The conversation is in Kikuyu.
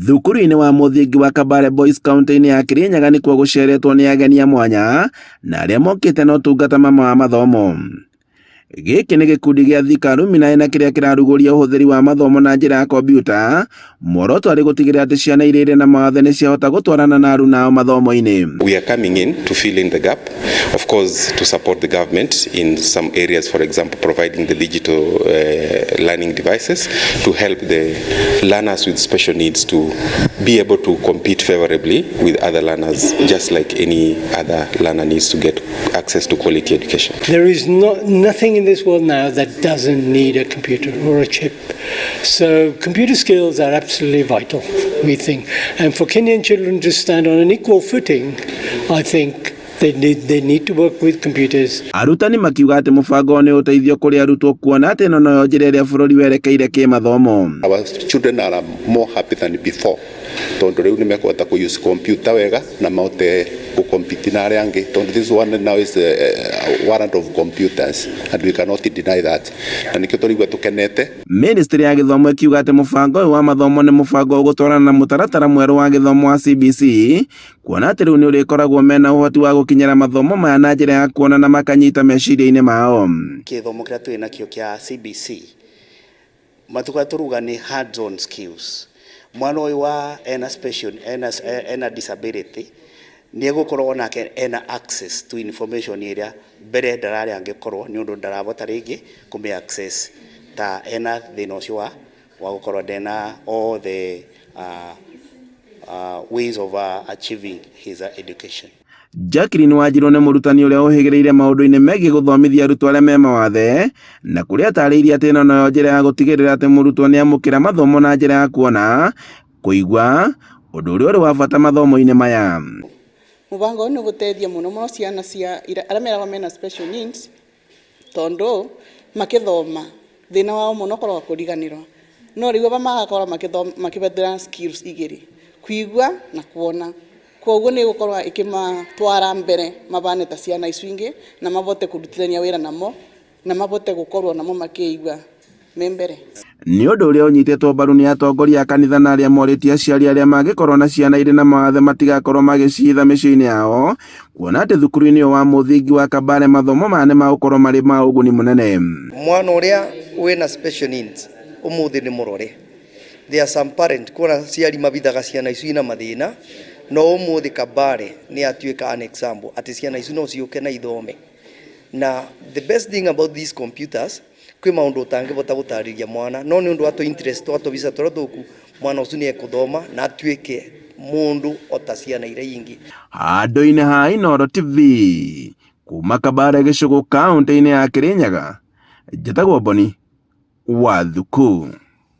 Thukuru-inĩ wa mũthingi wa Kabare Boys kaunti-inĩ ya Kirinyaga nĩkuo gũceretwo nĩ ageni a mwanya na arĩa mokĩte na ũtungata mamwe wa mathomo. Gĩkĩ nĩ gĩkundi gĩa Thika Alumni na kĩrĩa kĩrarugũria ũhũthĩri wa mathomo na njĩra ya kombiuta, muoroto arĩ gũtigĩrĩra atĩ ciana iria irĩ na mawathe nĩ ciahota gũtwarana na aruna ao mathomo-inĩ. We are coming in to fill in the gap, of course, to support the government in some areas, for example, providing the digital learning devices to help the learners with special needs to be able to compete favorably with other learners, just like any other learner needs to get access to quality education. There is nothing in this world now that doesn't need a computer or a chip. So computer skills are absolutely vital, we think. And for Kenyan children to stand on an equal footing, I think they need to work with computers. Arutani makiuga atĩ mũbango ũyũ nĩ ũteithio kũrĩ arutwo kuona atĩ ĩno noyo njĩra ĩrĩa bũrũri werekeire kĩmathomo. Our children are more happy than before tondu riu nimekuhota ku use computer wega na mahote ku compete na aria angi, tondu this one now is a warrant of computers and we cannot deny that, na nikio tũraigua tukenete. Ministry ya gĩthomo ĩkiuga atĩ mũbango ũyũ wa mathomo nĩ mũbango ũgũtwarana na mũtaratara mwerũ wa gĩthomo wa CBC, kuona atĩ rĩu nĩ ũrĩkoragwo mena ũhoti wa gũkinyĩra mathomo maya na njĩra ya kuona na makanyita meciria-inĩ mao. Gĩthomo kĩrĩa twĩ nakĩo kĩa CBC matuka tũruga nĩ hands on skills. Mwana ũyũ wa ena special ena disability nĩ egũkorwo nake ena access to information ĩrĩa mbere ndararĩ angĩkorwo nĩ ũndũ ndarabota rĩngĩ kũmĩ access ta ena thĩna ũcio wa gũkorwo ndena all the ways of achieving his education. Jacqueline Wanjiru nĩ mũrutani ũrĩa ũhĩgĩrĩire maũndũ-inĩ megiĩ gũthomithia arutwo arĩa me mawathe, na kũrĩa atarĩirie atĩ ĩno noyo njĩra ya gũtigĩrĩra atĩ mũrutwo nĩ amũkĩra mathomo na njĩra ya kuona, kũigua, ũndũ ũrĩa ũrĩ wa bata mathomo-inĩ maya. Mũbango ũyũ nĩ ũgũteithia mũno mũno ciana cia arĩa meragwo mena special needs, tondũ makĩthoma thĩna wao mũno ũkoragwo kũriganĩrwo, no rĩu aba magakorwo makĩhũthĩra skills igĩrĩ, kũigua na kuona. Koguo nĩ ĩgũkorwo ĩkĩmatwara mbere mabane ta ciana icio ingĩ na mabote kũrutithania wĩra namo na mabote gũkorwo namo makĩigua me mbere. Nĩ ũndũ ũrĩa ũnyitĩtwo mbaru nĩ atongoria a kanitha na arĩa morĩtie aciari arĩa mangĩkorwo na ciana irĩ na mawathe matigakorwo magĩcihitha mĩciĩ-inĩ yao, kuona atĩ thukuru-inĩ ũyũ wa mũthingi wa Kabare mathomo maya nĩ magũkorwo marĩ ma ũguni mũnene. Mwana ũrĩa wĩna special needs ũmũthĩ nĩ mũrore. There are some parent kuona ciari mabithaga ciana icu ina mathĩna, no ũmũthĩ Kabare nĩ atuĩka an example atĩ ciana icu no ciũke na ithome. Na the best thing about these computers, kwĩ maũndũ ũtangĩbota gũtarĩria mwana, no nĩ ũndũ wa tũ interest twa tũbica tũrĩa tũku, mwana ũcio nĩ ekũthoma na atuĩke mũndũ ota ciana iria ingĩ. Handũ-inĩ ha Inooro TV kuma Kabare gĩcũgũ kaunti-inĩ ya Kirinyaga, njĩtagwo Boni wa Thuku.